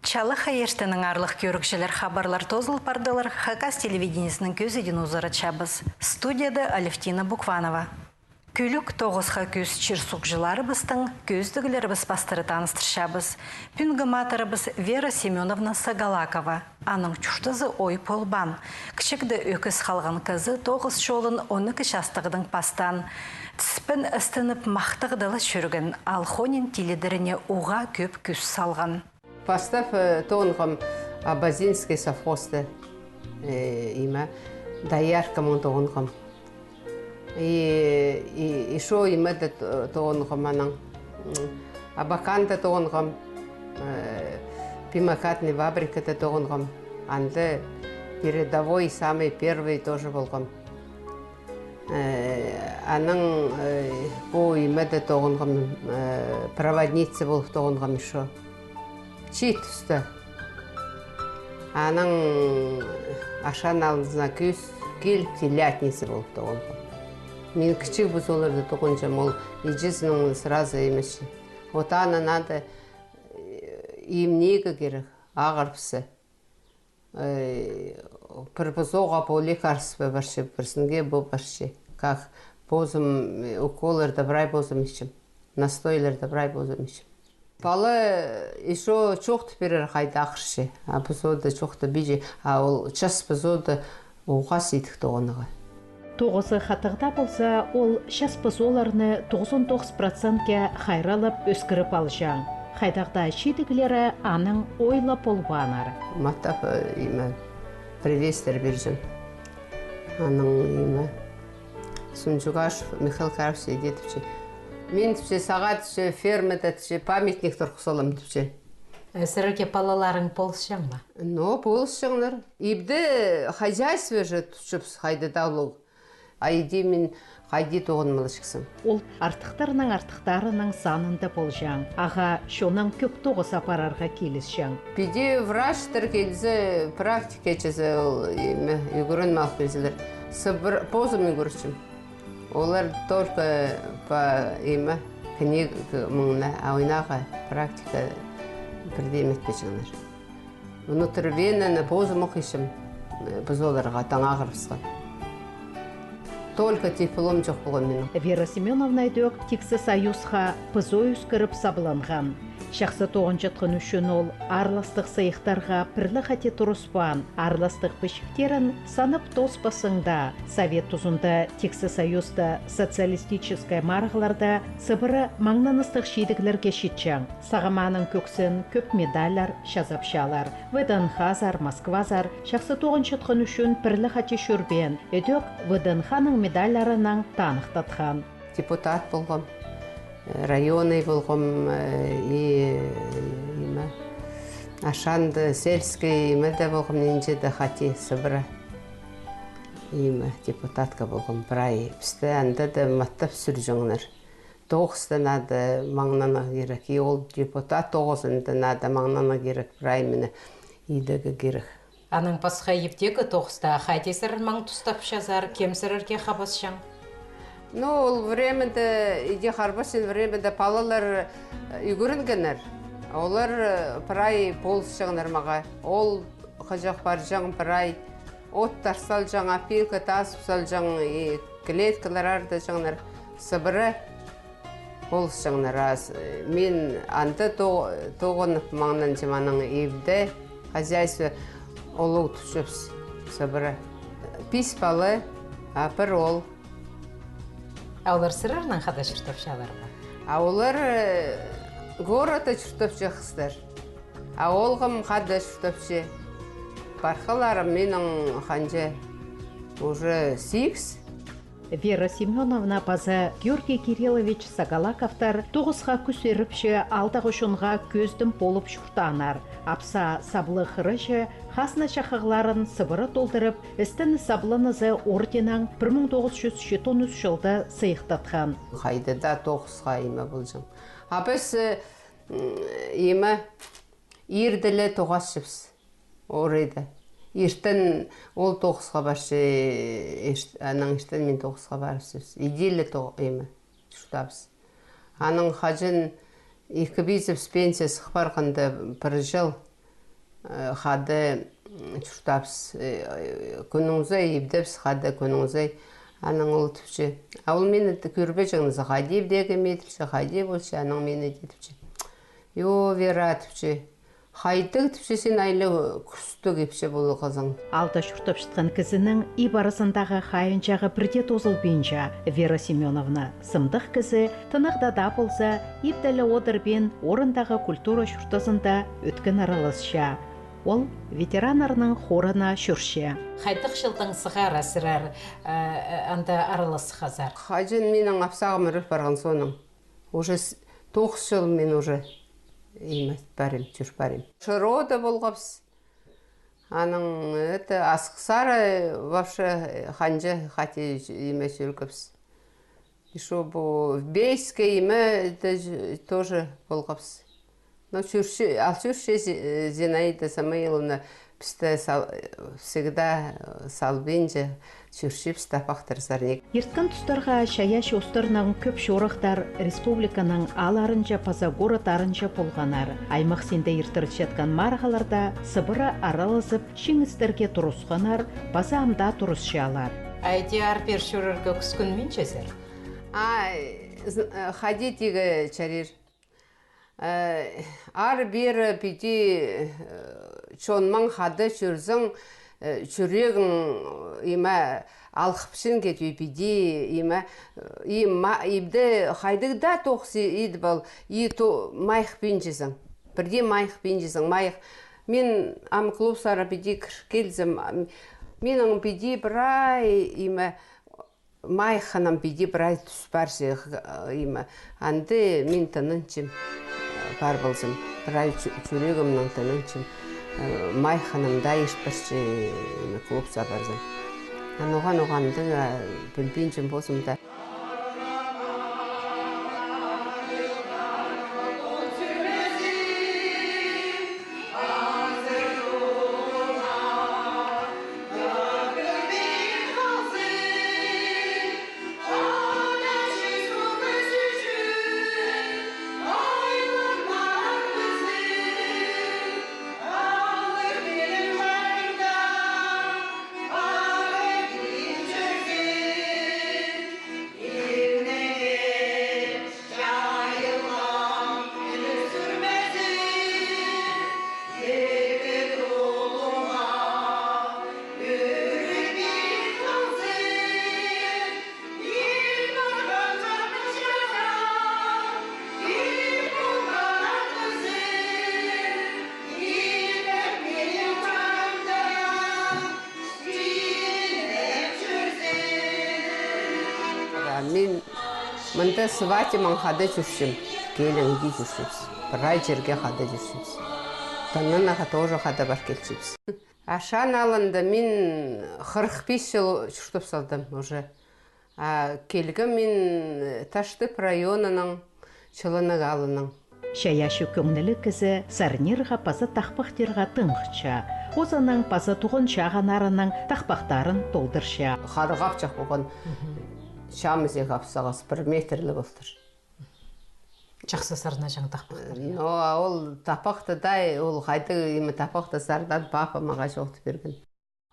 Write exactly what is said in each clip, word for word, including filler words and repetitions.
Чалахай иртеннең, аарлығ кӧрігҷілер, хабарлар тоозыл пардылар. Хакас телевидениезінің кӧзідиин узаратчабыс. Студияда Алевтина Букванова. Кӱлӱк тоғысха кӧс чир-суғҷыларыбыстың кӧзідіглерібіс пастыра таныстырчабыс. Пӱӱнгі матырыбыс Вера Семёновна Сагалакова. Аның чуртазы ой полбаан. Кічігде ӧкіс халған кізі тоғыс чолын он ікі частығдаң пастаан. Тіспін істеніп, махтағда ла чӧрген, ал хонин тилідеріне уғаа кӧп кӱс салған. Пастап, э, тоғынғам Абазинский совхозта, э, име, дояркамнаң тоғынғам. И, и ещё имеде то-, тоғынғам анаң. М, Абаканда тоғынғам, э, пемокатный фабрикада тоғынғам. Анда передовой, самый первый тоже полғам. Э, анаң, э, пу имеде тоғынғам, э, проводница полып тоғынғам ещё. Чиит туста. Анаң ашан алнызына кӧс киліп, телятница полып тоғынғам. Мин кічіг пызоларда тоғынчам, ол иҷезінің сразу имес чи. Вот аны надо, э, имнирге кирек, ағырыбысса. Э, пір пызоға пу лекарство парча, пірсінге пу парча. Как позым, э, уколларны прай позым итчем, настойларны прай позым итчем. Пала ещё чоохтап пирер, хайда ағырча. А пызода чоохтап пирче, а ол час пызода уғаа сидік тоғынарға. Тоғызы хатығда полза, ол час пызоларны тоғызон тоғыс процентке хайраллап ӧскіріп алҷаң. Хайдағ даа чидіглері аның ойла полбааннар. Матап, э, име, привестер пирҷең. Анаң, име, Сунчугашев Михаил Карлович иди тіпче. Мин, тіпче, сағаа, тіпче, фермада, тіпче, памятник турғыс салам, тіпче. Э, сірерге палаларың полысчаң ма? Но, полысчаңнар. Ибде хозяйство же тутчабыс, хайда даа улуғ. А иди мин хайди тоғынмалачыхсың. Ол артыхтарның артыхтарының санында полҷаң. Ағаа чоннаң кӧп тоғыс апарарға килісчең. Піди врачтар килзе, практика чізе, ол, име, ӱгреніп алып килзелер. Сыбыра позым ӱгретчем. Олар только по, име, книга маңна, а ойнағы практика пірдее итпеҷеңнер. Внутривеннаны позым ох итчем, э, пызоларға, таң ағырыбысха. Только диплом чох полған минің. Вера Семёновна ідӧк Тиксі Союзха пызо ӧскіріп сабланған. Чахсы тоғынчатхан ӱчӱн ол аарластығ сыйыхтарға пір ле хати турыспаан, аарластығ пічіктерін санап тооспассың даа, Совет тузында Тиксі Союзта социалистическай марығларда сыбыра маңнаныстығ чидіглерге читчең. Сағам аның кӧксін кӧп медальлар чазапчалар. В Д Н Х-зар, Москвазар чахсы тоғынчатхан ӱчӱн пір ле хати чӧрбеен, ідӧк В Д Н Х-ның медальларынаң таныхтатхан. Депутат полғам, э, районный полғам, э, и, э, име, ашанда сельский, име де полғам, нинҷе де хати сыбыра. Име, депутатка полғам, прай. Пісті анда да маттап сӱрҷеңнер. Тоғысты надо маңнанарға кирек. И ол депутат тоғызында надо маңнанарға кирек, прай мині идерге кирек. Анаң пасха ибдегі тоғыста хайди сірер маң тустапчазар, кем сірерге хабасчаң? Ну, ол времяда иди харбасчаң времяда палалар, э, ӱгренгеннер. Олар, э, прай полысчаңнар мағаа. Ол хынҷах парҷаң прай, от тас салҷаң, опилка тас салҷаң, и клеткалар ардаҷаңнар, сыбыра полысчаңнар. А с-, мин анда то-, тоғынып маңнанчам, анаң ибде хозяйство улуғ тутчабыс, сыбыра. Пис пала, а пір оол. А олар сірернең хада чуртапчалар ба? А олар, э, городта чуртапча хыстар. А оолғым хада чуртапча. Пархаларым минің ханҷа уже сигіс. Вера Семёновна паза Георгий Кириллович Сагалаковтар тоғысха кӱс иріпче аалдағы чонға кӧзідім полып чуртааннар. Апсаа саблығ хырыҷы хазна чахығларын сыбыра толдырып, Істенніс сабланызы орденаң пір муң тоғыс чӱс читон ӱс чылда сыйыхтатхан. Хайда даа тоғысха име полҷаң. А піс, э, м, име, ирде ле тоғасчабыс. Орайда. Иртен ол тоғысха парча, ир-, анаң иртен мин тоғысха парыбысчабыс. Иди ле то-, име, чуртабыс. Анаң хаҷан ікі пизібіс пенсия сых парғанда пір чыл, Э, хада, м, чуртапс, э, кӱннің сай, ибдепс хада кӱннің сай. Анаң ол тіпче. А ол мині кӧрбеҷең, хайди ибдегем идіпче, хайди полча, анаң мині тіпче. Йо, Вера, тіпче. Хайдағ, тіпче, син айлығ кӱстіг ипче полғазың. Аалда чуртапчатхан кізінің иб аразындағы хайынҷағы пірдее тоозылбинча. Вера Семёновна сымдығ кізі, тынағда даа полза, ибде ле одырбин, орындағы культура чуртазында ӧткін араласча. Ол ветераннарның хорына чӧрче. Хайдағ чылдаң сығара сірер, э, э, анда араласхазар? Хаҷан минің апсағым ӧл парған соонаң. Уже с-, тоғыс чыл мин уже име парим, чӧр парим. Шырода полғабыс. Анаң, это, Асхыссар вообще, э, ханҷа хати име чӧргебіс. Ещё пу Бейске име, это ж-, тоже полғабыс. Но чӧрче, ал чӧрче Зи-, э, Зинаида Самойловна пісті сал-, всегда, э, салбинча, чӧрчебіс тапахтар сарниг. Ирткен тустарға чайаачы устарнаң кӧп чорыхтар республиканың аалларынҷа паза городтарынҷа полғаннар. Аймах синде иртірілчеткен марығларда сыбыра аралазып, чиңістерге турысханнар, паза ам даа турысчалар. Айди ар-пеер чӧрерге кӱскӱнминчезер? А, з-, э, хайди тигі чарир. Э, ар-пеер піди, э, чоннаң хада чӧрзең, э, чӱрегің, э, име, алхыпчаң кӧдір піди, име, э, и ма-, ибде хайдағ даа тоғыс идіп ал, и то майыхпинчезің. Пірдее майыхпинчезің, майых. Мин ам клубсар піди кір килзем, ам, минің піди прай, име, майыхханым піди прай тӱс парча, х-, име. Анда мин тынанчам, пар ползам. Прай чӱ-, чӱрегімнең тынанчам. Э, майыхханым даа ирт парча, име, клубсар парзам. А ноға, ноға андағ, а, пілбинчем позым даа. Мин мында сватьямнаң хада чӧрчем, килінҷең чӧрчебіс. Прай чирге хада чӧрчебіс. Тынанарға тоже хада пар килчебіс. Ашан аалында мин хырых пис чыл чуртап салдым уже. А килгем мин Таштып районынаң, Чыланнығ аалынаң. Чайаачы кӧңніліг кізі сарнирға паза тахпахтирға тыңғытча. Позының паза туған чағыннарының тахпахтарын толдырча. Харғапчах полған. Чамызиға апсағас, пір метрлі полтыр. Чахсы сарнаҷаң тахпахтар, я. Но, а ол тахпахты даа, ол хайдағ име тахпахты сарнаан, папа мағаа чоохтап пирген.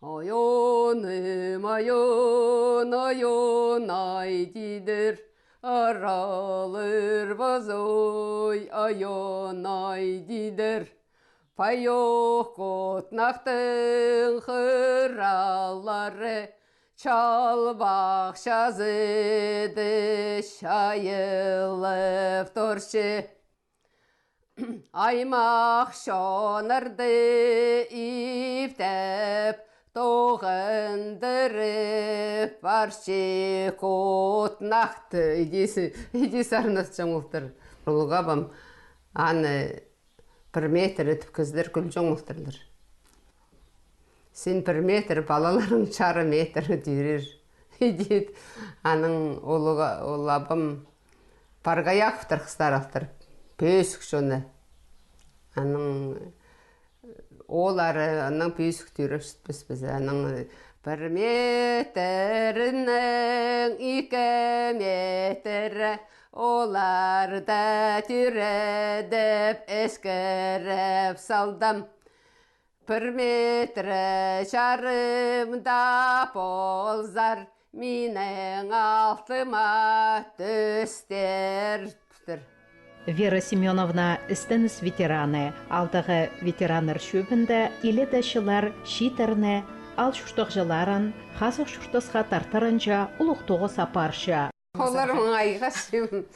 Айаным, айан, айан, ай, тидір, аралар пазой, айан, ай, тидір. Пайох Котнахтың хыралары, чалбах чазыды чайылып турчы. Аймах чоннарды иптеп, тоғындырып парчы Котнахты. Иди с-, иди сарнасчаң полтыр. Улуғ абам аны пір метр итіп кізілер кӱлҷең полтырлар. Син пір метр, палаларың чарым метр тӧрер. Иди, анаң улуғ, улуғ абам Паргаяковтар хыстар алтыр. Пӧзік чоны. Анаң олары, анаң пӧзік тӧрепчетпіс піс. Анаң пір метрнің ікі метрі оларда тӧредіп, ескеріп салдым. Пір метр чарым даа ползар, минің алтыма тӧстер-тір. Вера Семёновна істеніс ветераны, аалдағы ветераннар чӧбінде иледе чыллар чииттерні, аал чуртағҷыларын хазых чуртасха тартырынҷа улуғ тоғыс апарча. Олар маңайға чим.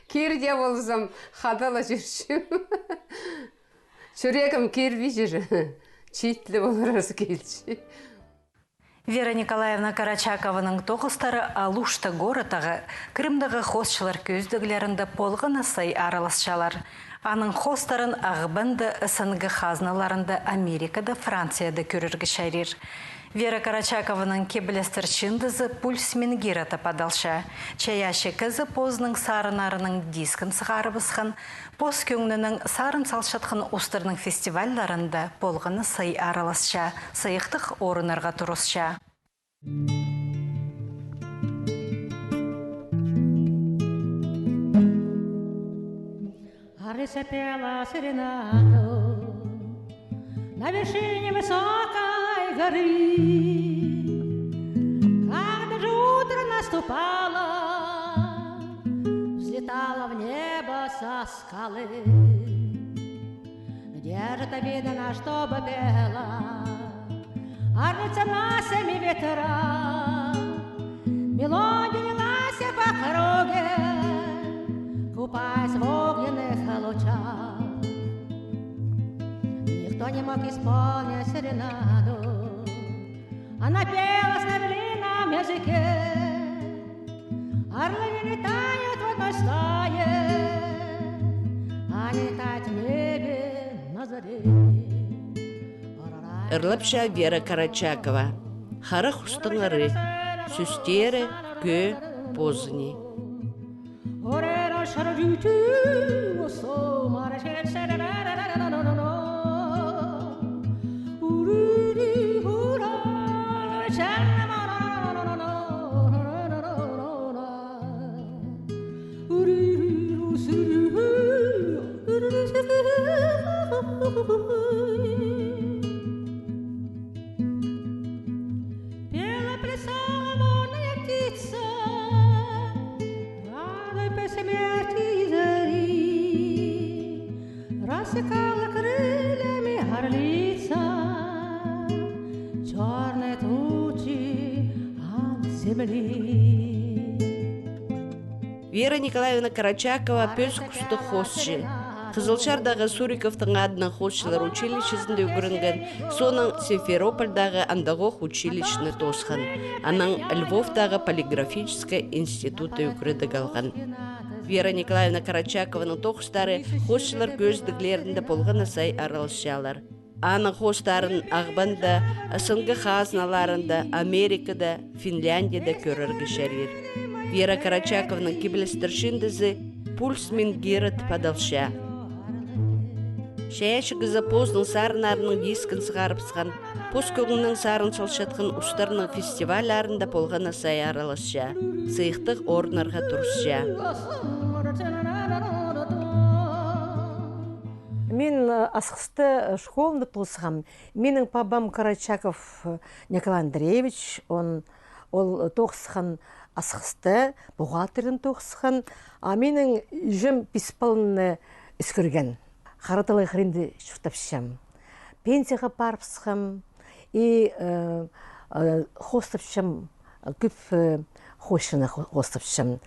Кирде ползам, хада ла чӧрчем. Чӱрегім кирбинче. Чиит ле полар азы килче. Вера Николаевна Карачакованың тоғыстары Алушта городтағы, Крымдағы хоосчылар кӧзідіглерінде полған на сай араласчалар. Аның хоостарын Ағбанда, СНГ хазналарында, Америкада, Францияда кӧрерге чарир. Вера Карачакованың кибелістер чыындызы «Пульс Менгира» тіп адалча. Чайаачы кізі позының сарыннарының дискін сығарыбысхан, пос кӧңнінең сарын салчатхан устарның фестивальларында полған на сай араласча, сыйыхтығ орыннарға турысча. Арлица пела серенаду на вершине высокой горы. Когда же утро наступало, взлетала в небо со скалы. Где же та видно, чтобы пела арлица на семи ветрах? Мелодия лилась по округе, купаясь в огненных лучах. Никто не мог исполнить серенаду. Она пела на львином языке. Орлы не летают в одной стае, они летают в небе на заре. Ырлапча Вера Карачакова. Харах устаңары, сӧстері, кӧӧ, позыни. Пела, плясала водная птица, радуясь смерти зари, рассекала крыльями орлица чёрные тучи от земли. Вера Николаевна Карачакова пӧзік устығ хоосчы. Хызылчардағы Суриковтың адынаң хоосчылар училищезінде ӱгренген, соонаң Симферопольдағы андағох училищені тоосхан, анаң Львовтағы полиграфическай институтта ӱгредіг алған. Вера Николаевна Карачакованың тоғыстары хоосчылар кӧзідіглерінде полған на сай араласчалар. Аның хоостарын Ағбанда, СНГ хазналарында, Америкада, Финляндияда кӧрерге чарир. Вера Карачакованың кибелістер чыындызы «Пульс Менгира» тіп адалча. Чайаачы кізі позының сарыннарының дискін сығарыбысхан, пос кӧңнінең сарын салчатхан устарның фестивальларында полған на сай араласча, сыйыхтығ орыннарға турысча. Мин, э, Асхыста, э, школаны тоосхам. Минің пабам Карачаков, э, Николай Андреевич, он, ол, э, тоғысхан Асхыста, бухгалтернең тоғысхан. А минің іҷем пис паланы ӧскірген. Хара Талай хыринда чуртапчам. Пенсияға парыбысхам. И, э, э, хоостапчам, кӧп, э, хоосчыны хо-, хоостапчам.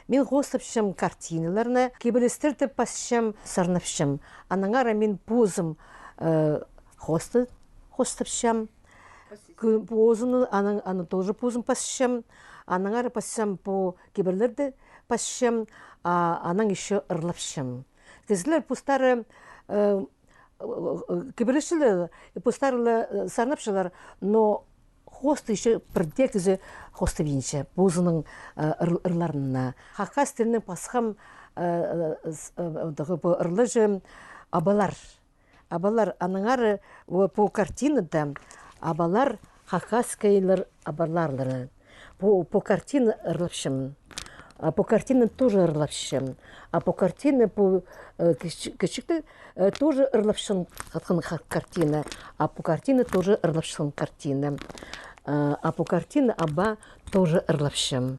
Мин хоостапчам картиналарны, кибелістерні пасчам, сарнапчам. Аннаңар мин позым, э, хоосты хоостапчам. Кӧ-, позымны, анаң, аны тоже позым пасчам. Аннаңар пасчам, по кибелерді пасчам, а, анаң ещё ырлапчам. Кізілер постары, э, кибелісчілер постары ла, э, сарнапчалар, но хоосты ещё пірдее кізі хоостабинча позының, э, ыр-, ырларына. Хакас тілінең пасхам, э, э, с-, э, тағы пу ырлаҷы «Абалар». «Абалар», аннаңар, о, пу картинада «Абалар», хакасскайлар абаларлары. Пу, пу картина ырлапчам. А пу картина тоже ырлапча. А пу картина, пу, э, кічі-, кічіг тее, э, тоже ырлапчатхан ха-, картина. А пу картина тоже ырлапчатхан картина. Э, а пу картина, аба, тоже ырлапча.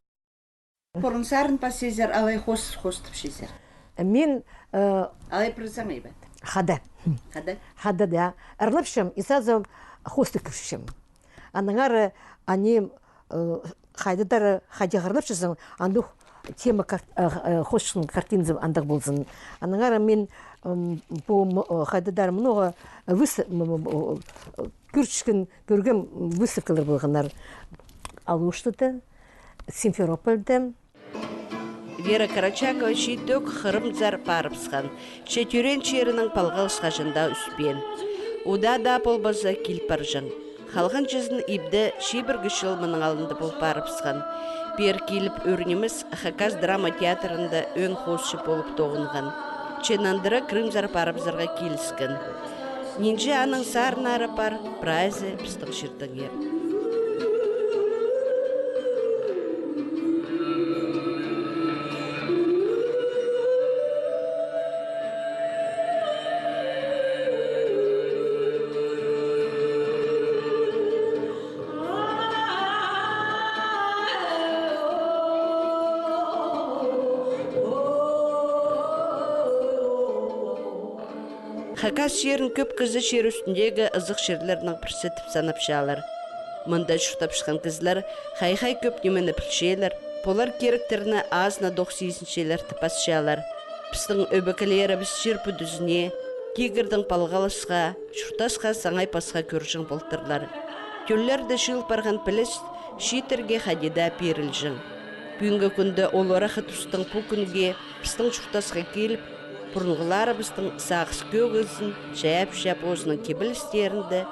Пурун сарын пасчазар, алай хоос, хоостапчазар? Мин, э, алай пір саңай ба? Хада. Хада? Хада, да. Ырлапчам, и сразу хоосты кӧрчем. Аннаңар, э, ани, э, хайдағ-да, хайди ырлапчазың, андох тема кар-, э, э, хоосчатхан картиназы андағ ползын. Аннаңар мин, м, пу, м, э, хайдағ-да мындағы выс-, м, м, м, э, кӧрчеткен, кӧргем выставкалар полғаннар Алуштада, Симферопольда. Вера Карачакова чиит ӧк хырымзар парыбысхан. Че тӧреен чирінең палғалыс хаҷан даа ӱспеен. Удаа даа полбаза, кил парҷаң. Халғанҷызын ибде чибіргі чыл мының алнында пол парыбысхан. Пеер киліп ӱр нимес Хакас драма театрында ӧӧн хоосчы полып тоғынған. Че нандыра Крымзар парыбызарға киліскен. Нинҷе аның сарыннары пар, прайзы пістің чирдеңер. Хакас чирін кӧп кізі чир ӱстӱндегі ызых чирлернің пірсі тіп санапчалар. Мында чуртапчатхан кізілер хай-хай кӧп нимені пілчелер, полар киректерні азынадох сизінчелер тіп пасчалар. Пістің ӧбекелерібіс чир пӱдізіне, тигірдең палғалысха, чуртасха саңай пасха кӧрҷең полтырлар. Тӧллерде чыыл парған піліс чииттерге хайди даа пирілҷең. Пӱӱнгі кӱнде ол ыраххы тустаң пу кӱнге пістің чуртасха киліп, пурунғыларыбыстың сағыс кӧгізін чайапча позының кибелістерінде,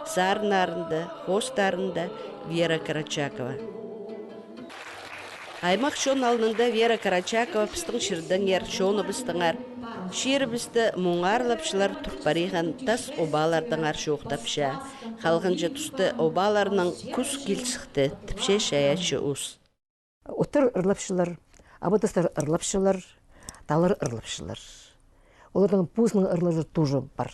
сарыннарында, хоостарында Вера Карачакова. Аймах чон алнында Вера Карачакова пістің чирдеңер, чоныбыстаңар. Чирібісті муңарлапчылар турт париған тас обалардаңар чоохтапча. Халғанҷы тусты обаларның кӱс килчіхті тіпче чайаачы ус. Оттар ырлапчалар, абатастар ырлапчалар, таалар ырлапчалар. Олардың позының ырлары тоже пар.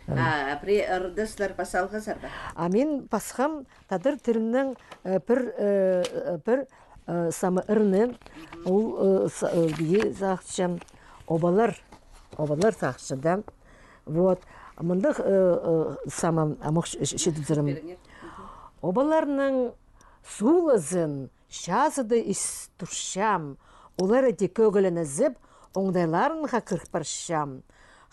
А, а пірее ырды сірер пас алғазар ба? А мин пасхам тадар тілінең, э, пір, э, пір, э, сама ырны, ол, э, са-, э, е-, сағынчам, обалар, обалар сағынчам, да. Вот. Мындағ, э, э, сама, амох ч-, ч-, читіп сірерге. Обаларның сулазын чазыда ис турчам, олар іди кӧгленізіп, оңдайларынға кір парчам.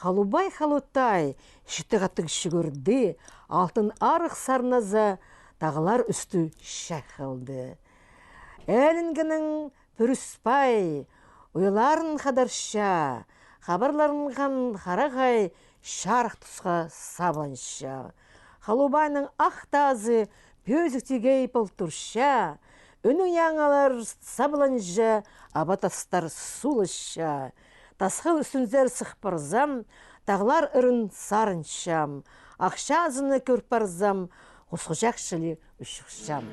Халубай, Халутай, читі хатығ чӱгӱрді, алтын арығ сарназа, тағлар ӱстӱ чайхалды. Ээленгенің пӱріспай, уяларын хадарча, хабарланған харағай чарых тусха сабланча. Халубайның ах тазы пӧзік тигей пол турча, ӱнің яңалар сабланча, абатастар суласча. Тасхыл ӱстӱнзер сых парзам, тағлар ырын сарынчам, ах чазыны кӧр парзам, хусхыҷах чіли ӱчӱкчам.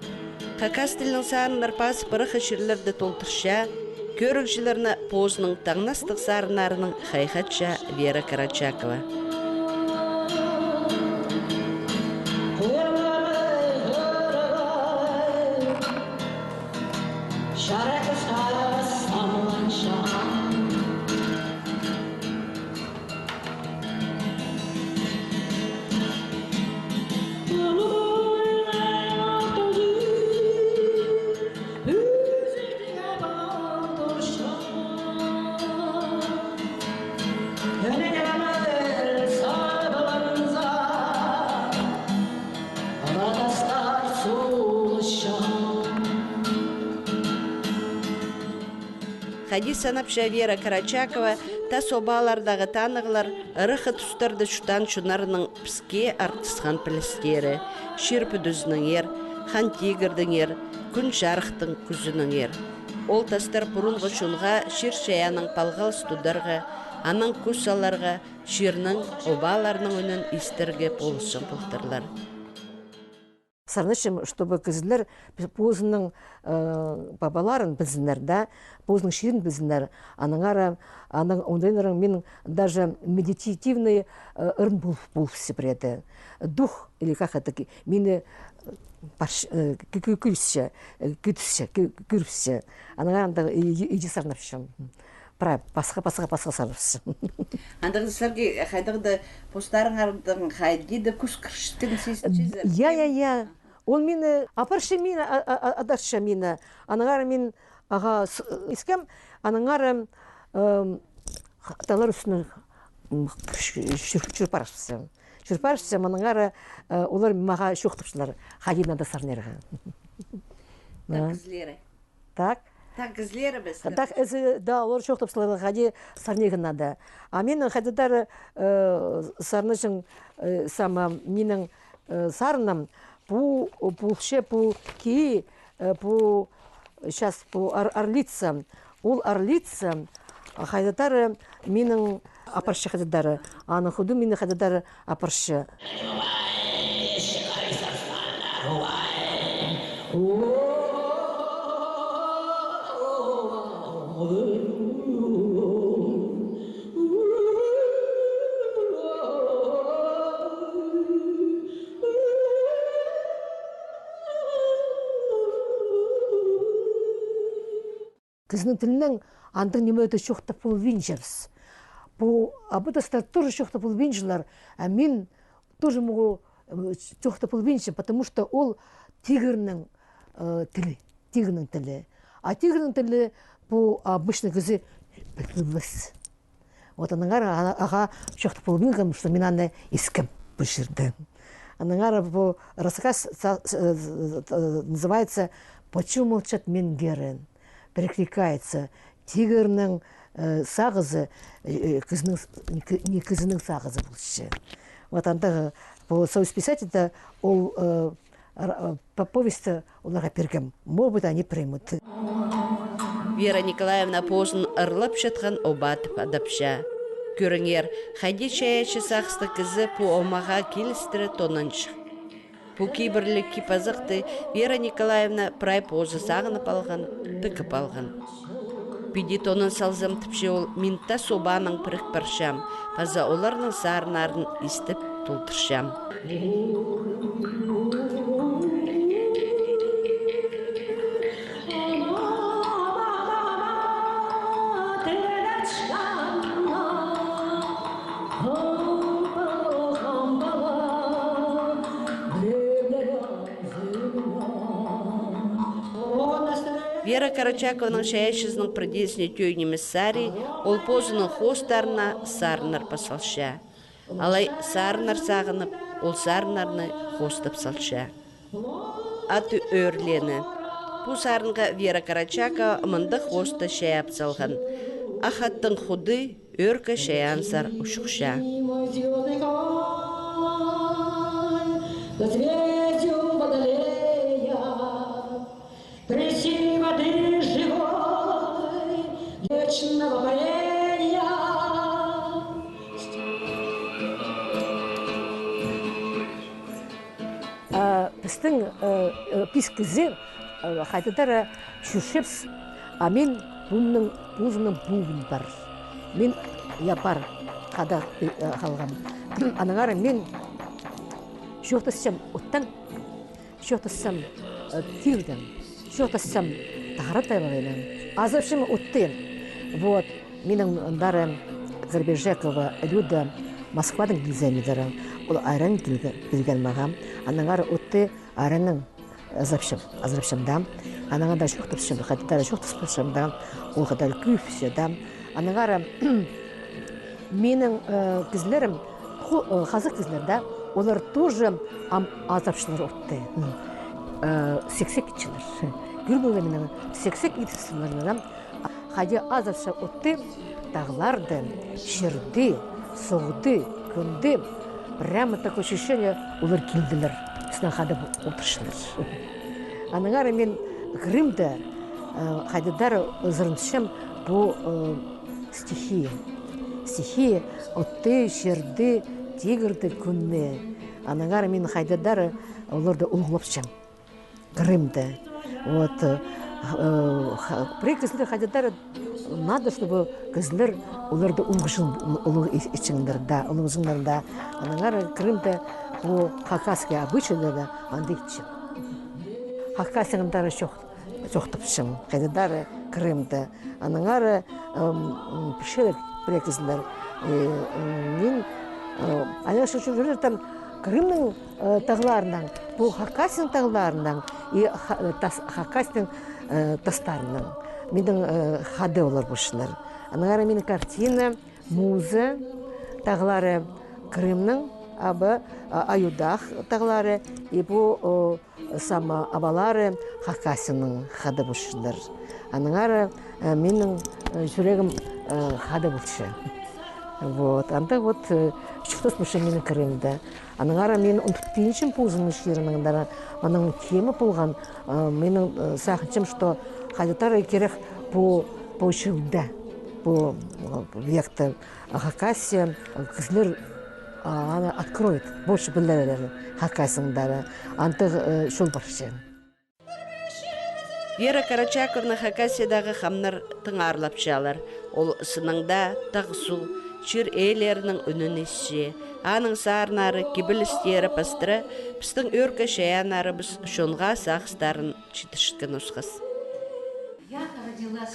Хакас тілінең сарыннар пазып, ыраххы чирлерні толдырча, кӧрігҷілерні позының таңнастығ сарыннарынаң хайхатча Вера Карачакова. Хайди санапча Вера Карачакова, тас обалардағы танығлар ыраххы тустарда чуртаан чоннарның піске артысхан пілістері, чир пӱдізінеңер, Хан Тигірдеңер, Кӱн чарыхтың кӱзінеңер. Ол тастар пурунғы чонға чир-чайааннаң палғалыс тударға, аннаң кӱс аларға, чирнің, обаларның ӱнін истерге полысчаң полтырлар. Сарнапчам, чтобы кізілер позының, э, пабаларын пілзіннер, да, позының чирін пілзіннер. Аннаңар, аның оңдайнаң мин даже медитативный, э, ырын пол-, полыбысча пірее. Дух, или как это, ки-, мині, э, парч-, э, кі-, кі-, кӱрісче, э, кӱрісче, кі-, кӱрісче. Аннаңар анда и-, и-, иди сарнапчам. Прай, пасха, пасха, пасха сарнапчам. Андағ сірерге хайдағ-да постарыңарның хайди-да кӱс кірчеткенін сизінчезер. Я, я, я. Ол мині апарча, мині, а, а, а, адарча мині. Аннаңар мин ағаа с-, искем, аннаңар, эм, таллар ӱстӱне, м, чӱр-, чӱр парчам. Чӱр парчам, аннаңар, э, олар мағаа чоохтапчалар. Хайди надо сарнирға. Так, кізілері. Так. Так, кізілері піс. Так, ізі, да, олар чоохтапчалар, хайди сарнирға надо. А минің хайдағ-да, э, сарнапчам, э, сама, минің, э, сарыным, пу, пу, ше, пу ки, э, пу, щас, пу ар-, орлица. Ол орлица, хайдағ-да, минің апарча хайдағ-да. Аның худы мині хайдағ-да апарча. Кізінің тілінең андағ ниме дее чоохтап полбинчабыс. Пу абадастар тоже чоохтап полбинчалар, а мин тоже мағаа, э, чоохтап полбинчам, потому что ол тигірнің, э, тілі, тигірнің тілі. А тигірнің тілі пу обычный кізі пілбес. Вот аннаңар а-, ағаа чоохтап полбинчам, что мин аны искем пу чирде. Аннаңар пу рассказ са-, с-, э, э, называется «Почему молчат менгиры?» Перекликается. Тигірнің, э, сағызы, э, э, кізінің с-, не кі-, не кізінің сағызы полча. Вот анда, э, пу союз писателей ол, э, ра-, э, по-, повесті оларға пиргем. Может быть, они примут. Вера Николаевна позын ырлапчатхан оба тіп адапча. Кӧріңер, хайди чайаачы сағыстығ кізі пу омаға килістіре тонанчых. Пу кибірліг кип-азахты Вера Николаевна прай позы сағынып алған, тігіп алған. Піди тонан салзам, тіпче ол, мин тас обанаң пірік парчам, паза оларның сарыннарын истіп толдырчам. Вера Карачакованың чайаачызының пірдеезіне тӧӧй нимес сари, ол позының хоостарына сарыннар пас салча. Алай сарыннар сағынып, ол сарыннарны хоостап салча. Ат ӧӧрлеені. Пу сарынға Вера Карачакова мындағ хооста чайап салған. Ах аттың худы ӧӧркі чайаанзар учухча. Прийти воды живой, вечного парения. А, пістің, э, э, пис кізі, э, хайдағ-да чӧрчебіс, а мин пу мының позының пуғын пар. Мин, я, пар, хада, э, халғам. Аннаңар мин чоохтасчам оттаң, чоохтасчам, э, тигірдең, чоохтасчам тағырах тайпаларнаң, азырапчам отты. Вот, минің андар Горбежекова Люда Москвадаң килзе, мин даа, ол айран килген, килген мағаа. Аннаңар отты айраннаң азырапчам, азырапчам даа. Аннаң анда чоохтапчам, хайдағ-да чоохтаспаспчам даа, ол хайдағ кӧбізі даа. Аннаңар минің, э, кізілерім, ху-, э, хазах кізілер дее, олар тоже ам азырапчалар отты. М. Э, сексек итчелер. Кӧр полза, минің сексек итчелер дее. Хайди азырапча отты, тағларды, чирді, суғды, кӱнді. Прямо такое ощущение, олар килділер. Пістең хада одырчалар. Аннаңар мин Крымда, э, хайдағ-да сарнапчам пу, э, стихи. Стихи отты, чирді, тигірді, кӱнні. Аннаңар мин хайдағ-да оларды улуғлапчам. Крымда. Вот, э, ха-, пірее кізілер хайдағ-да надо, чтобы кізілер оларды улуғ-, улуғ итчеңнер, да, улуғ итчеңнер, да. Аннаңар Крымда пу хакасский обычайларда андағ итчең. Хакасияның андар чох-, чоохтапчам, хайдағ-да Крымда. Аннаңар, м, м, пілчелер пірее кізілер. Э, м, мин, э, аяғ чӱрчем Крымның, э, тағларынаң, пу Хакасияның тағларынаң и ха-, э, тас-, Хакасияның, э, тастарынаң. Минің, э, хада олар полчалар. Аннаңар минің картина, муза, тағлары Крымның, абы, а, Аюдах тағлары, и пу, о, сама абалары Хакасияның хада полчалар. Аннаңар, э, минің, э, чӱрегім, э, хада полча. Вот. Анда вот, э, чуртас полча минің Крымда. Аннаңар мин ундутпинчам позымның чирімнең, мының тема полған, э, минің, э, сағынчам, что хайдағ-да кирек пу, пу чылда, пу, э, векте Хакасия, кізілер, а, аны откроет, больше пілерлер Хакасияның андар. Андағ, э, чол парча. Вера Карачакованы Хакасиядағы хамнар тың аарлапчалар. Ол сыннаң даа тағ суғ, чир ээлерінің ӱнін исче. Аның сарыннары, кибелістері пастыра пістің ӧӧркі чайааннарыбыс чонға сағыстарын читірчеткен осхас.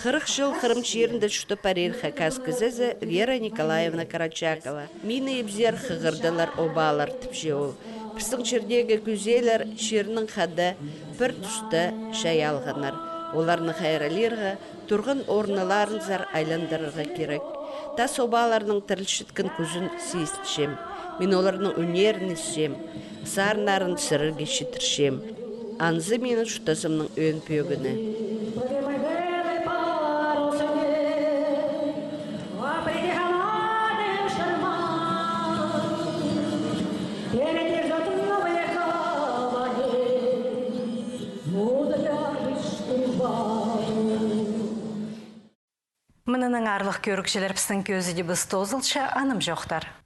Хырых чыл Хырым чирінде чуртап парир хакас кізізі Вера Николаевна Карачакова. Мині ибзер хығырдылар обалар, тіпче ол. Пістің чирдегі кӱзеелер чирнің хада пір туста чай алғаннар. Оларны хайраллирға, турған орыннарынзар айландырарға кирек. Тас обаларның тірілчеткен кӱзін сизінчем. Мин оларның ӱннерін исчем, сарыннарын сірерге читірчем. Анзы минің чуртазымның ӧӧн пӧгіні. Мынынаң, аарлығ кӧрігҷілер, пістің кӧзідібіс тоозылча, анымҷохтар.